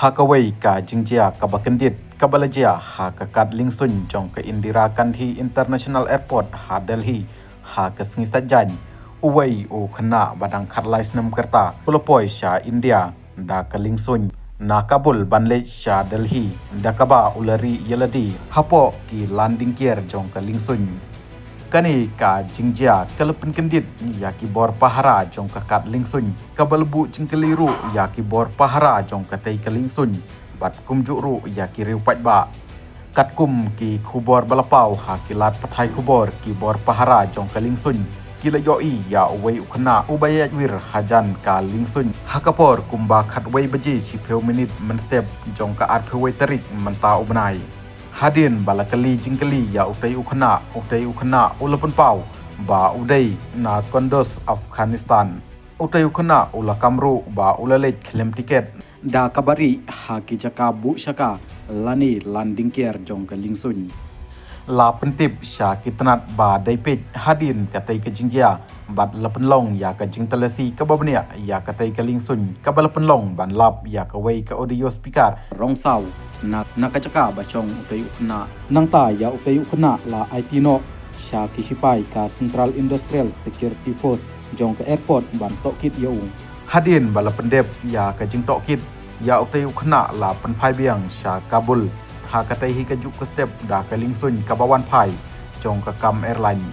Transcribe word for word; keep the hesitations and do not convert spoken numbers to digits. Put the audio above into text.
Ha kawei ka jingjia kaba kyndit kaba la jia ha ka kad liengsuiñ jong ka Indira Gandhi International Airport ha Delhi ha ka sngi Saitjaiñ, uwei u khynnah ba dang khatlai snem ka rta u la poi sha India da ka liengsuiñ na Kabul ban leit sha Delhi, da kaba u la ri ïa lade hapoh ki landing gear jong ka liengsuiñ. Kane ka jingjia ka la pynkyndit ïa ki bor pahara jong ka kad liengsuiñ, kaba la buh jingkylli ruh ïa ki bor pahara jong katei ka liengsuiñ bad kumjuh ruh ïa ki riew paidbah. Katkum ki khubor ba la paw ha ki lad pathai khubor, ki bor pahara jong ka liengsuiñ ki la ïohi ïa uwei u khynnah uba ïaid wir hajan ka liengsuiñ ha ka por kumba khatwei baje shiphew minit mynstep jong ka arphew wei tarik mynta u bnai. Hadien ba la kylli jingkylli ïa utei u khynnah, utei u khynnah u la pynpaw ba u dei na Kunduz, Afghanistan. Utei u khynnah u la kam ruh ba u la leit khlem tiket da kaba ri ha ki jaka buh shaka lane landing gear jong ka liengsuiñ. La pyntip sha ki tnat ba dei peit hadien katei ka jingjia bad la pynlong ïa ka jingtalasi kaba bniah ïa katei ka liengsuiñ, kaba la pynlong ban lap ïa kawei ka audio speaker rong saw na, na ka jaka ba shong utei u khynnah. Nangta ïa utei u khynnah la aiti noh sha ki sipai ka Central Industrial Security Force jong ka airport ban tohkit ïa u. Hadien ba la pyndep ïa ka jingtohkit ïa utei u khynnah, la pynphai biang sha Kabul ha katei hi kajuh ka step da ka liengsuiñ kaba wan phai jong ka kam airline.